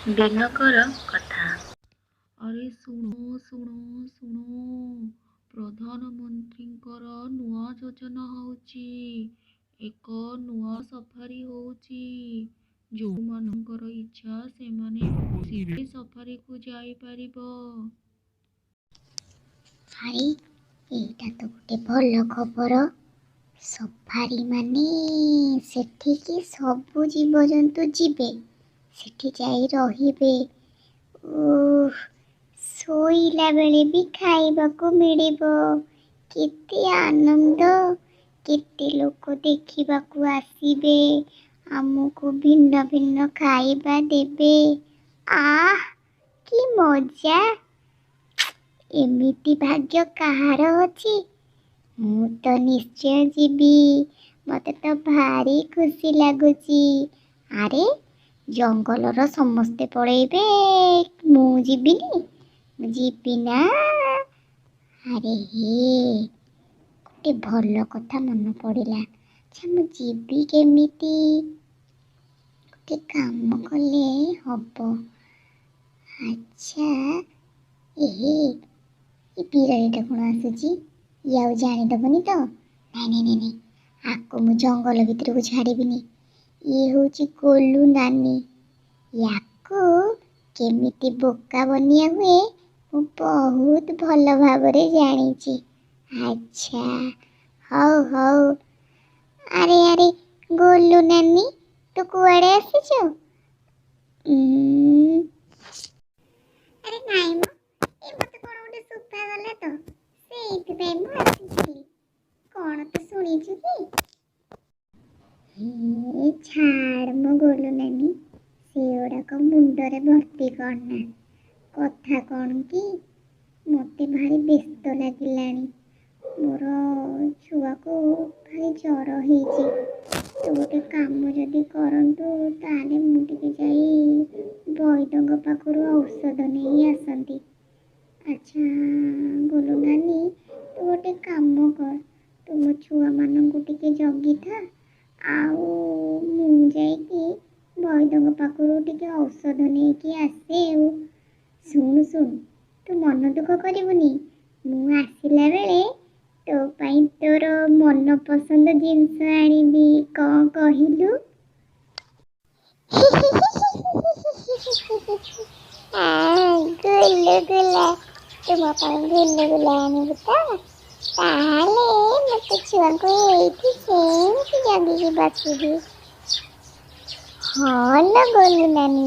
ଦିନକର କଥା। ଆରେ ଶୁଣ ଶୁଣ ଶୁଣ, ପ୍ରଧାନମନ୍ତ୍ରୀଙ୍କର ନୂଆ ଯୋଜନା ହଉଛି, ଏକ ନୂଆ ସଫାରି ହଉଛି। ଯୋଉମାନଙ୍କର ଇଚ୍ଛା ସେମାନେ ଖୁସିରେ ସଫାରିକୁ ଯାଇପାରିବ। ଆରେ, ଏଇଟା ତ ଗୋଟେ ଭଲ ଖବର। ସଫାରି ମାନେ ସେଠିକି ସବୁ ଜୀବଜନ୍ତୁ ଯିବେ, ସେଠି ଯାଇ ରହିବେ। ଓଃ, ଶୋଇଲା ବେଳେ ବି ଖାଇବାକୁ ମିଳିବ। କେତେ ଆନନ୍ଦ! କେତେ ଲୋକ ଦେଖିବାକୁ ଆସିବେ, ଆମକୁ ଭିନ୍ନ ଭିନ୍ନ ଖାଇବା ଦେବେ। ଆଃ, କି ମଜା! ଏମିତି ଭାଗ୍ୟ କାହାର ଅଛି? ମୁଁ ତ ନିଶ୍ଚୟ ଯିବି। ମୋତେ ତ ଭାରି ଖୁସି ଲାଗୁଛି। ଆରେ, ଜଙ୍ଗଲର ସମସ୍ତେ ପଳେଇବେ, ମୁଁ ଯିବିନି? ମୁଁ ଯିବି ନା। ଆରେ ହେ, ଗୋଟେ ଭଲ କଥା ମନେ ପଡ଼ିଲା। ଆଚ୍ଛା, ମୁଁ ଯିବି କେମିତି? ଗୋଟେ କାମ କଲେ ହବ। ଆଚ୍ଛା, ଏହେ, ଏ ବିରାଡ଼ିଟା କ'ଣ ଆସୁଛି? ଇଏ ଆଉ ଜାଣିଦେବନି ତ? ନାଇଁ ନାଇଁ ନାଇଁ ନାଇଁ, ଆକୁ ମୁଁ ଜଙ୍ଗଲ ଭିତରକୁ ଛାଡ଼ିବିନି। ଇଏ ହେଉଛି ଗୋଲୁ ନାନୀ। ୟାକୁ କେମିତି ବୋକା ବନିଆ ହୁଏ ମୁଁ ବହୁତ ଭଲ ଭାବରେ ଜାଣିଛି। ଆଚ୍ଛା, ହଉ ହଉ। ଆରେ ଆରେ ଗୋଲୁ ନାନୀ, ତୁ କୁଆଡ଼େ ଆସିଛୁ? ଆରେ ନାଇଁ ମ, ଏ ମୋତେ କ'ଣ ଗୋଟେ ଶୁଭାଗଲା ତ, ସେଇଥିପାଇଁ ମୁଁ ଆସିଥିଲି। କ'ଣ ତୁ ଶୁଣିଛୁ କି? ହେ ଛାଡ଼ ମୋ ଗୋଲୁ ନାନୀ, ସେଗୁଡ଼ାକ ମୁଣ୍ଡରେ ଭର୍ତ୍ତି କରନା। କଥା କ'ଣ କି, ମୋତେ ଭାରି ବ୍ୟସ୍ତ ଲାଗିଲାଣି। ମୋର ଛୁଆକୁ ଭାରି ଜ୍ୱର ହେଇଛି। ତୁ ଗୋଟେ କାମ ଯଦି କରନ୍ତୁ, ତାହେଲେ ମୁଁ ଟିକେ ଯାଇ ବୈଦଙ୍କ ପାଖରୁ ଔଷଧ ନେଇ ଆସନ୍ତି। ଆଚ୍ଛା ଗୋଲୁ ନାନୀ, ତୁ ଗୋଟେ କାମ କର, ତୁ ମୋ ଛୁଆମାନଙ୍କୁ ଟିକେ ଜଗିଥା, ଆଉ ମୁଁ ଯାଇକି ବୈଦଙ୍କ ପାଖରୁ ଟିକେ ଔଷଧ ନେଇକି ଆସେ। ଆଉ ଶୁଣୁ ଶୁଣୁ, ତୁ ମନ ଦୁଃଖ କରିବୁନି। ମୁଁ ଆସିଲା ବେଳେ ତୋ ପାଇଁ ତୋର ମନପସନ୍ଦ ଜିନିଷ ଆଣିବି। କ'ଣ କହିଲୁ? ଗୁଲୁଗୁଲା, ତୁ ମୋ ପାଇଁ ଗୁଲୁଗୁଲା ଆଣିବୁ ତ? ତାହେଲେ ମୁଁ ତୋ ଛୁଆଙ୍କୁ ଏଇଠି ସେମିତି ଜଗିକି ବସିବି। ହଁ ଲୋ ଗୋଲୁ ନାନୀ,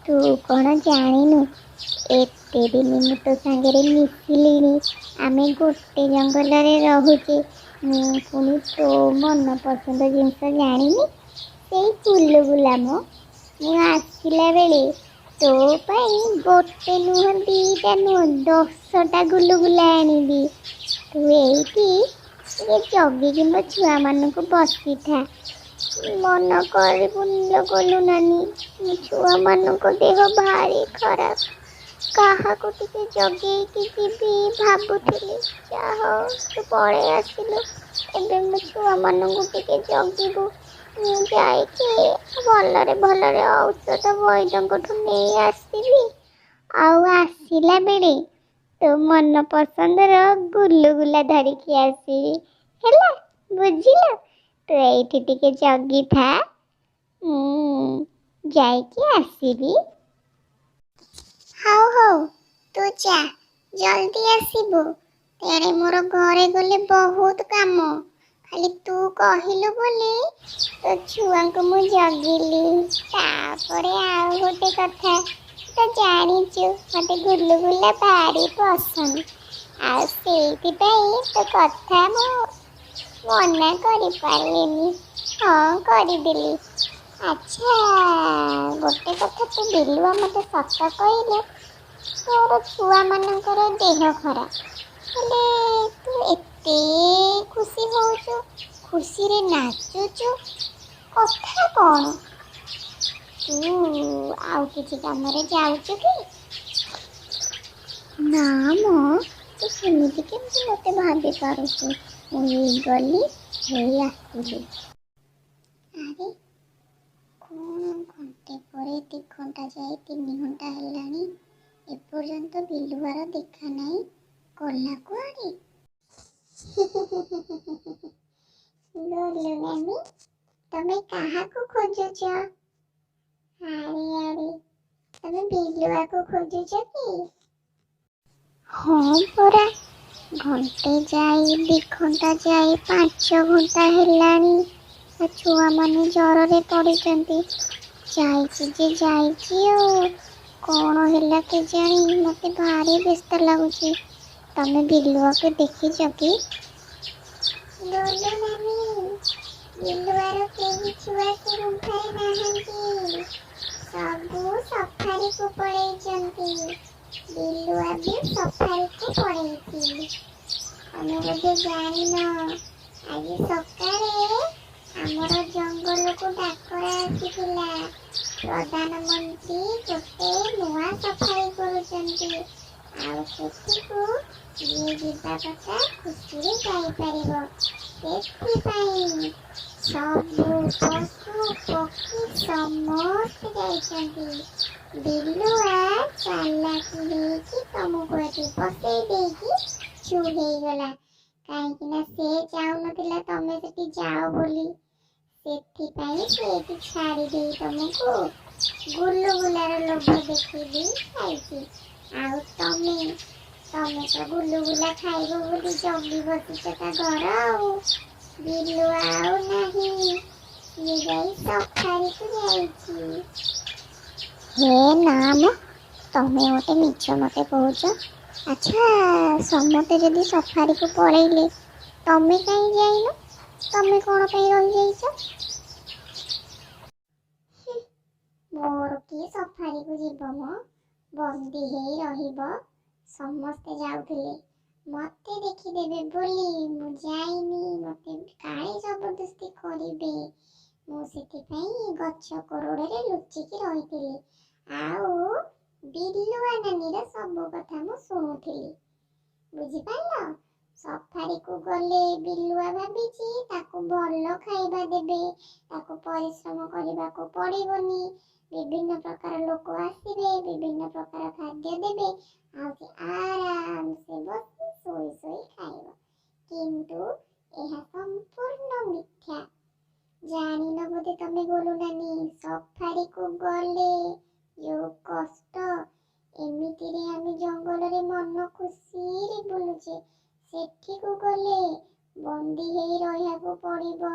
ତୁ କ'ଣ ଜାଣିନୁ? ଏତେ ଦିନ ମୁଁ ତୋ ସାଙ୍ଗରେ ମିଶିଲିଣି, ଆମେ ଗୋଟେ ଜଙ୍ଗଲରେ ରହୁଛେ, ମୁଁ ପୁଣି ତୋ ମନପସନ୍ଦ ଜିନିଷ ଜାଣିନି? ସେଇ ଗୁଲୁଗୁଲା ମ। ମୁଁ ଆସିଲା ବେଳେ ତୋ ପାଇଁ ଗୋଟେ ନୁହଁ, 2ଟା ନୁହଁ, 10ଟା ଗୁଲୁଗୁଲା ଆଣିବି। ତୁ ଏଇଠି ଟିକେ ଜଗିକି ମୋ ଛୁଆମାନଙ୍କୁ ବସିଥା। ମନ କରିବୁନି ଲୋ ଗୋଲୁ ନାନୀ, ମୋ ଛୁଆମାନଙ୍କ ଦେହ ଭାରି ଖରାପ। କାହାକୁ ଟିକେ ଜଗେଇକି ଯିବି ଭାବୁଥିଲି। ଯାହା ହଉ, ତୁ ପଳେଇ ଆସିଲୁ। ଏବେ ମୋ ଛୁଆମାନଙ୍କୁ ଟିକେ ଜଗିବୁ, ମୁଁ ଯାଇକି ଭଲରେ ଭଲରେ ଔଷଧ ବୈଦଙ୍କଠୁ ନେଇ ଆସିବି। ଆଉ ଆସିଲା ବେଳେ ତୋ ମନ ପସନ୍ଦର ଗୁଲୁଗୁଲା ଧରିକି ଆସିବି। ହେଲା, ବୁଝିଲୁ? ତୁ ଏଇଠି ଟିକେ ଜଗିଥା, ମୁଁ ଯାଇକି ଆସିବି। ହଉ ହଉ, ତୁ ଯା, ଜଲ୍ଦି ଆସିବୁ। ତେଣେ ମୋର ଘରେ ଗଲେ ବହୁତ କାମ। ଖାଲି ତୁ କହିଲୁ ବୋଲି ତୋ ଛୁଆଙ୍କୁ ମୁଁ ଜଗିଲି। ତାପରେ ଆଉ ଗୋଟେ କଥା, ତ ଜାଣିଛୁ ମୋତେ ଗୁଲୁଗୁଲା ଭାରି ପସନ୍ଦ, ଆଉ ସେଇଥିପାଇଁ ତୋ କଥା ମୁଁ ମନା କରିପାରିଲିନି, ହଁ କରିଦେଲି। ଆଚ୍ଛା, ଗୋଟେ କଥା, ତୁ ବିଲୁଆ ମୋତେ ସତ କହିଲୁ, ତୋର ଛୁଆମାନଙ୍କର ଦେହ ଖରାପ ହେଲେ ତୁ ଏତେ ଖୁସି ହଉଛୁ, ଖୁସିରେ ନାଚୁଛୁ, କଥା କ'ଣ? ତୁ ଆଉ କିଛି କାମରେ ଯାଉଛୁ କି? ନା ମ, ତୁ ସେମିତି କେମିତି ମୋତେ ଭାବି ପାରୁଛୁ? ମୁଁ ଏଇ ଗଲି, ହେଇ ଆସିଲି। ଆରେ, କ'ଣ ଘଣ୍ଟେ ପରେ ପରେ 2 ଘଣ୍ଟା ଯାଇ 3 ଘଣ୍ଟା ହେଲାଣି, ଏପର୍ଯ୍ୟନ୍ତ ବିଲୁଆର ଦେଖା ନାହିଁ। ଗଲା କୁଆଡ଼େ? ଗୋଲୁ ନାନୀ, ତମେ କାହାକୁ ଖୋଜୁଛ? ଆରେ ଆରେ, ତମେ ବିଲୁଆକୁ ଖୋଜୁଛ କି? ହଁ ପରା, ଘଣ୍ଟେ ଯାଇ 2 ଘଣ୍ଟା ଯାଇ 5 ଘଣ୍ଟା ହେଲାଣି, ତା ଛୁଆମାନେ ଜ୍ୱରରେ ପଡ଼ିଛନ୍ତି। ଯାଇଛି ଯେ ଯାଇଛି, ଆଉ କ'ଣ ହେଲା କେଜାଣି? ମୋତେ ଭାରି ବ୍ୟସ୍ତ ଲାଗୁଛି। ତମେ ବିଲୁଆକୁ ଦେଖିଛ କି? ଗୋଲୁ ନାନୀ, ବିଲୁଆର କେହି ଛୁଆ ସେ ଗୁମ୍ଫାରେ ନାହାନ୍ତି, ସବୁ ସଫାରିକୁ ପଳେଇଛନ୍ତି। ବିଲୁଆ ବି ସଫାରିକୁ ପଳେଇଛି। ତମେ ବୋଧେ ଜାଣିନ, ଆଜି ସକାଳେ ଆମର ଜଙ୍ଗଲକୁ ଡାକରା ଆସିଥିଲା। ପ୍ରଧାନମନ୍ତ୍ରୀ ଗୋଟେ ନୂଆ ସଫାରି କରୁଛନ୍ତି, ଆଉ ସେଠିକୁ ଯିଏ ଯିବା କଥା ଖୁସିରେ ଯାଇପାରିବ। ସେଥିପାଇଁ ସବୁ ପଶୁ ପକ୍ଷୀ ସମସ୍ତେ ଯାଇଛନ୍ତି। ବିଲୁଆ ଚାଲାକି ହେଇକି ତମକୁ ଏଠି ବସେଇ ଦେଇକି ଚୁପ୍ ହେଇଗଲା, କାହିଁକି ନା ସେ ଚାହୁଁନଥିଲା ତମେ ସେଠି ଯାଅ ବୋଲି। ସେଥିପାଇଁ ସେ ଏଠି ଛାଡ଼ି ଦେଇ ତମକୁ ଗୁଲୁଗୁଲାର ଲୋଭ ଦେଖେଇ ଦେଇ ଯାଇଛି। ଆଉ ତମେ ତ ଗୁଲୁଗୁଲା ଖାଇବ ବୋଲି ଜଗି ବସିଛ ତା ଘର। ଆଉ ବିଲୁଆ ଆଉ ନାହିଁ, ସିଏ ଯାଇ ସଫାରିକୁ ଯାଇଛି। ହେ ନା ମ, ତମେ ଗୋଟେ ମିଛ ମୋତେ କହୁଛ। ଆଚ୍ଛା, ସମସ୍ତେ ଯଦି ସଫାରିକୁ ପଳେଇଲେ, ତମେ କାହିଁ ଯାଇନ? ତମେ କ'ଣ ପାଇଁ ରହିଯାଇଛ? ମୋର କିଏ ସଫାରିକୁ ଯିବ ମ, ବନ୍ଦୀ ହେଇ ରହିବ? ସମସ୍ତେ ଯାଉଥିଲେ, ମୋତେ ଦେଖିଦେବେ ବୋଲି ମୁଁ ଯାଇନି। ମୋତେ କାଳେ ଜବରଦସ୍ତି କରିବେ, ମୁଁ ସେଥିପାଇଁ ଗଛ କୋରଡ଼ରେ ଲୁଚିକି ରହିଥିଲି, ଆଉ ବିଲୁଆ ନାନୀର ସବୁ କଥା ମୁଁ ଶୁଣୁଥିଲି। ବୁଝିପାରିଲ? ସଫାରିକୁ ଗଲେ ବିଲୁଆ ଭାବିଛି ତାକୁ ଭଲ ଖାଇବା ଦେବେ, ତାକୁ ପରିଶ୍ରମ କରିବାକୁ ପଡ଼ିବନି, ବିଭିନ୍ନ ପ୍ରକାର ଲୋକ ଆସିବେ, ବିଭିନ୍ନ ପ୍ରକାର ଖାଦ୍ୟ ଦେବେ, ଆଉ ସେ ଆରାମସେ ବସି ଶୋଇ ଶୋଇ ଖାଇବ। କିନ୍ତୁ ଏହା ସମ୍ପୂର୍ଣ୍ଣ ମିଥ୍ୟା। ଜାଣିନ ବୋଧେ ତମେ ଗୋଲୁ ନାନୀ, ସଫାରିକୁ ଗଲେ ଯୋଉ କଷ୍ଟ। ଏମିତିରେ ଆମେ ଜଙ୍ଗଲରେ ମନ ଖୁସିରେ ବୁଲୁଛେ, ସେଠିକୁ ଗଲେ ବନ୍ଦୀ ହେଇ ରହିବାକୁ ପଡ଼ିବ।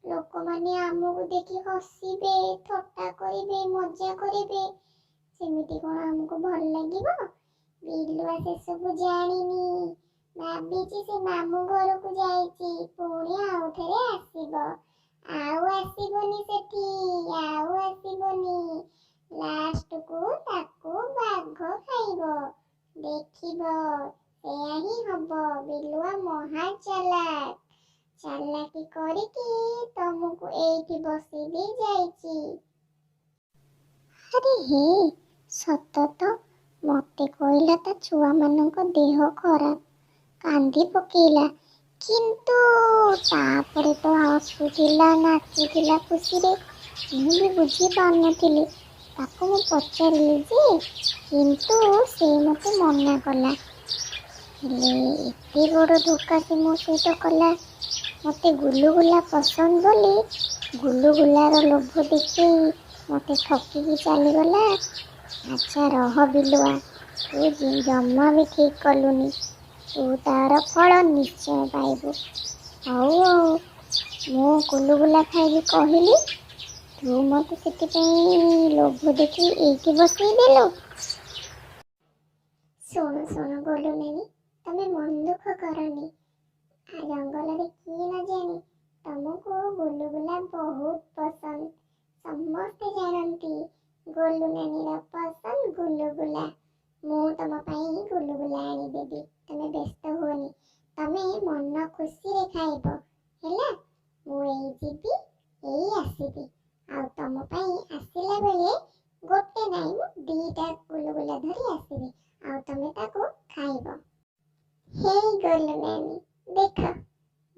ଲୋକମାନେ ଆମକୁ ଦେଖି ହସିବେ, ଥଟ୍ଟା କରିବେ, ମଜା କରିବେ। ସେମିତି କ'ଣ ଆମକୁ ଭଲ ଲାଗିବ? ବିଲୁଆ ସେସବୁ ଜାଣିନି, ଭାବିଛି ସେ ମାମୁଁ ଘରକୁ ଯାଇଛି, ପୁଣି ଆଉ ଥରେ ଆସିବ। ଆଉ ଆସିବନି ସେଠି, ଆଉ ଆସିବନି। ଲାଷ୍ଟକୁ ତାକୁ ବାଘ ଖାଇବ, ଦେଖିବ ସେୟା ହିଁ ହବ। ବିଲୁଆ ମହା ଚାଲାକ, ଚାଲାକି କରିକି ତମକୁ ଏଇଠି ବସେଇ ଦେଇ ଯାଇଛି। ଆରେ ହେ, ସତ ତ! ମୋତେ କହିଲା ତା ଛୁଆମାନଙ୍କ ଦେହ ଖରାପ, କାନ୍ଦି ପକେଇଲା। କିନ୍ତୁ ତାପରେ ତ ହସୁଥିଲା, ନାଚୁଥିଲା ଖୁସିରେ। ମୁଁ ବି ବୁଝିପାରୁନଥିଲି। ତାକୁ ମୁଁ ପଚାରିଲି ଯେ, କିନ୍ତୁ ସେ ମୋତେ ମନା କଲା। ହେଲେ ଏତେ ବଡ଼ ଧୋକା ସେ ମୋ ସହିତ କଲା। ମୋତେ ଗୁଲୁଗୁଲା ପସନ୍ଦ ବୋଲି ଗୁଲୁଗୁଲାର ଲୋଭ ଦେଖେଇ ମୋତେ ଠକିକି ଚାଲିଗଲା। ଆଚ୍ଛା ରହ ବିଲୁଆ, ତୁ ଜମା ବି ଠିକ୍ କଲୁନି, ତୁ ତାର ଫଳ ନିଶ୍ଚୟ ପାଇବୁ। ହଉ ଆଉ ମୁଁ ଗୁଲୁଗୁଲା ଖାଇବି କହିଲି, ତୁ ମୋତେ ସେଥିପାଇଁ ଲୋଭ ଦେଖି ଏଇଠି ବସେଇ ଦେଲୁ। ଶୁଣ ଶୁଣ ଗୋଲୁ ନାନୀ, ତମେ ମନ ଦୁଃଖ କରନି। ଆ ଜଙ୍ଗଲରେ କିଏ ନ ଜାଣେ ତମକୁ ଗୁଲୁଗୁଲା ବହୁତ ପସନ୍ଦ। ସମସ୍ତେ ଜାଣନ୍ତି ଗୋଲୁ ନାନୀର ପସନ୍ଦ ଗୁଲୁଗୁଲା। ମୁଁ ତମ ପାଇଁ ଗୁଲୁଗୁଲା ଆଣିଦେବି, ତମେ ବ୍ୟସ୍ତ ହୁଅନି। ତମେ ମନ ଖୁସିରେ ଖାଇବ, ହେଲା? ମୁଁ ଏଇ ଯିବି, ଏଇ ଆସିବି, ଆଉ ତମ ପାଇଁ ଆସିଲା ବେଳେ ଗୋଟେ ନାଇଁ, ମୁଁ 2ଟା ଗୁଲୁଗୁଲା ଧରି ଆସିବି, ଆଉ ତମେ ତାକୁ ଖାଇବ। ହେଇ ଗୋଲୁ ନାନୀ, ଦେଖ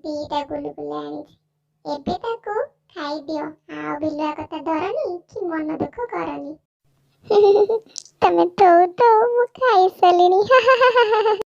2ଟା ଗୁଲୁଗୁଲା ଆଣିଛି, ଏବେ ତାକୁ ଖାଇଦିଅ, ଆଉ ବିଲୁଆ କଥା ଧରନି କି ମନ ଦୁଃଖ କରନି। ତମେ ଥୋଉ ଥୋଉ ମୁଁ ଖାଇସାରିଲିଣି।